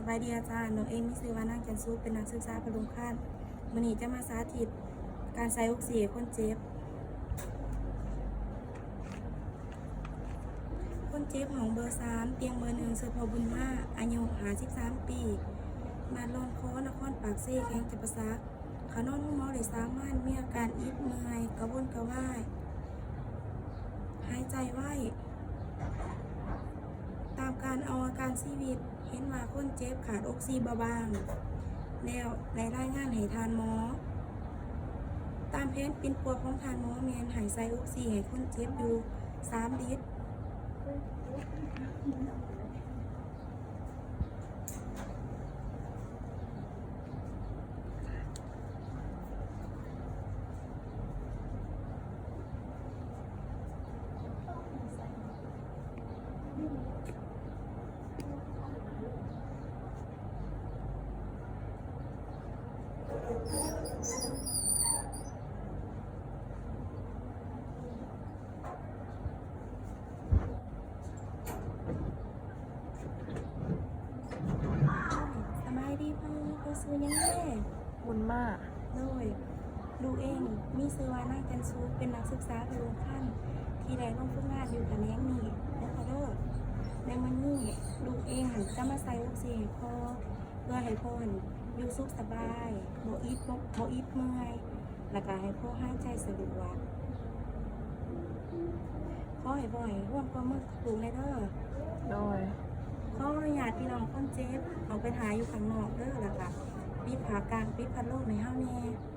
ບາຍດີອາຈານ, ນ້ອງເອງມີຊື່ວ່ານາງຈັນສຸກ ເປັນນັກສຶກສາຜະດຸງຄັນ. ມື້ນີ້ຈະມາສາທິດການໃສ່ອົກຊີໃຫ້ຄົນເຈັບ. ຄົນເຈັບຫ້ອງເບີສາມ ຕຽງເບີໜຶ່ງ ຊື່ພໍ່ບຸນມາ ອາຍຸຫ້າສິບສາມປີ ບ້ານລອນຄໍ ນະຄອນປາກເຊ ແຂວງຈຳປາສັກ. ເຂົານອນໂຮງໝໍໄດ້ສາມວັນ ມີອາການອິດເມື່ອຍ ກະວົນກະວາຍ ຫາຍໃຈໄວ. ຕາມການເອົາອາການຊີວິດ ເຫັນວ່າຄົນເຈັບຂາດອົກຊີເບົາບາງ ແລ້ວໄດ້ລາຍງານໃຫ້ທ່ານໝໍ. ຕາມແຜນປິ່ນປົວຂອງທ່ານໝໍແມ່ນໃຫ້ໃສ່ອົກຊີໃຫ້ຄົນເຈັບຢູ່ສາມລິດ. ສະບາຍດີພໍ່, ພໍ່ຊື່ຫຍັງແດ່? ບຸນມາ. ໂດຍ ລູກເອງມີຊື່ວ່ານາງຈັນສຸກ ເປັນນັກສຶກສາຜະດຸງຄັນ ທີ່ໄດ້ລົງຝຶກງານຢູ່ຂະແໜງນີ້ເດີພໍ່ເດີ. ໃນມື້ນີ້ລູກເອງຈະມາໃສ່ອົກຊີໃຫ້ພໍ່ ເພື່ອໃຫ້ພໍ່ຫັ້ນຢູ່ສຸກສະບາຍ ບໍ່ອິດ ບໍ່ ບໍ່ອິດເມື່ອຍ ແລ້ວກະໃຫ້ພໍ່ຫາຍໃຈສະດວກ. ຂໍໃຫ້ພໍ່ໃຫ້ຄວາມຮ່ວມມືກັບລູກແດ່ເດີ. ໂດຍ ຂໍອະນຸຍາດພີ່ນ້ອງຄົນເຈັບອອກໄປຖ້າຢູ່ຂ້າງນອກເດີ ແລ້ວກະປິດຜ້າກັ້ນ ປິດພັດລົມໃຫ້ເຮົາແດ່. ເ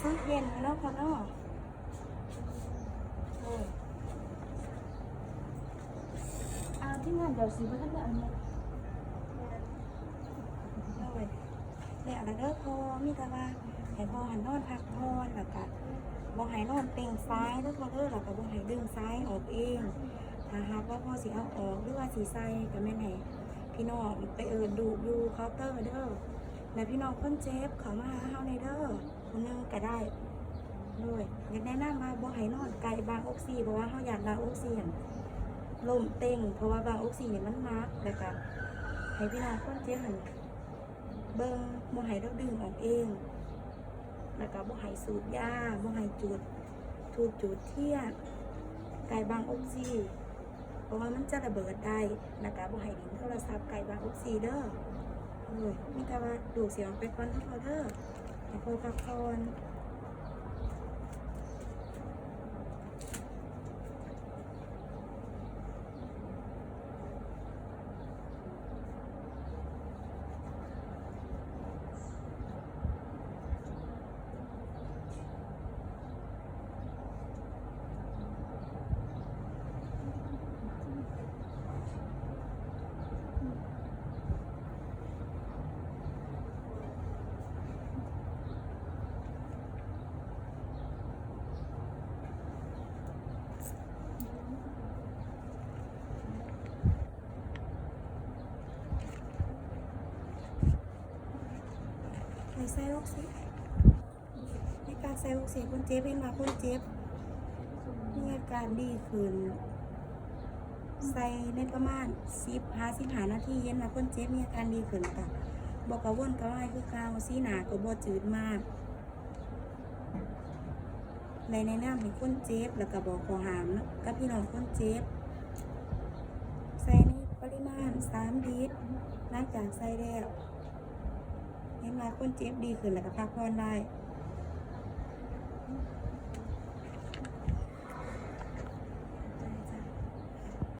ເຢັນເນາະ ເນາະ ໂດຍ ອ່າ ທີມງານ ດຽວຊິບໍ່ທັນໄດ້ອັນນີ້ ໂດຍ ແລ້ວລະເດີພໍ່ ມີແຕ່ວ່າໃຫ້ພໍ່ຫັ້ນນອນພັກຜ່ອນ ແລ້ວກະບໍ່ໃຫ້ນອນເຕັງຊາຍເດີພໍ່ເດີ ແລ້ວກະບໍ່ໃຫ້ດຶງຊາຍອອກເອງ. ຖ້າຫາກວ່າພໍ່ຊິເອົາອອກ ຫຼືວ່າຊິໃສ່ ກະແມ່ນໃຫ້ພີ່ນ້ອງໄປເອີ້ນລູກຢູ່ເຄົາເຕີເດີ ແລະ ພີ່ນ້ອງຄົນເຈັບເຂົ້າມາຫາເຮົາແດ່ເດີ ຜູ້ໜຶ່ງກະໄດ້. ໂດຍ ຢາກແນະນຳວ່າບໍ່ໃຫ້ນອນໃກ້ບັ້ງອົກຊີ ເພາະວ່າເຮົາຢ້ານບັ້ງອົກຊີຫັ້ນລົ້ມເຕັງ ເພາະວ່າບັ້ງອົກຊີນີ້ມັນໜັກ ແລ້ວກະໃຫ້ພີ່ນ້ອງຄົນເຈັບຫັ້ນເບິ່ງ ບໍ່ໃຫ້ລາວດຶງອອກເອງ ແລ້ວກະບໍ່ໃຫ້ສູບຢາ ບໍ່ໃຫ້ຈູດທູບຈູດທຽນໃກ້ບັ້ງອົກຊີ ເພາະວ່າມັນຈະລະເບີດໄດ້ ແລ້ວກະບໍ່ໃຫ້ຫຼິ້ນໂທລະສັບໃກ້ບັ້ງອົກຊີເດີ. ໂອ້ຍ ມີແຕ່ວ່າລູກຊິອອກໄປກ່ອນເດີພໍ່ເດີ ໃຫ້ພໍ່ພັກຜ່ອນ. ໃຫ້ໃສ່ອອກຊິ ໃນການໃສ່ອອກຊີນຄົນເຈັບ ເຫັນວ່າຄົນເຈັບມີອາການດີຂຶ້ນ ໃສ່ໃນປະມານສິບຫາສິບຫ້ານາທີ ເຫັນວ່າຄົນເຈັບມີອາການດີຂຶ້ນ ກະບໍ່ກະວົນກະວາຍຄືເກົ່າ ສີໜ້າກະບໍ່ຈືດມາກ. ໄດ້ແນະນຳໃຫ້ຄົນເຈັບ ແລ້ວກະບອກຂໍ້ຫ້າມກັບພີ່ນ້ອງຄົນເຈັບ ໃສ່ໃນປະລິມານສາມລິດ. ຫຼັງຈາກໃສ່ແລ້ວ ເຫັນວ່າຄົນເຈັບດີຂຶ້ນ ແລ້ວກະພັກຜ່ອນໄດ້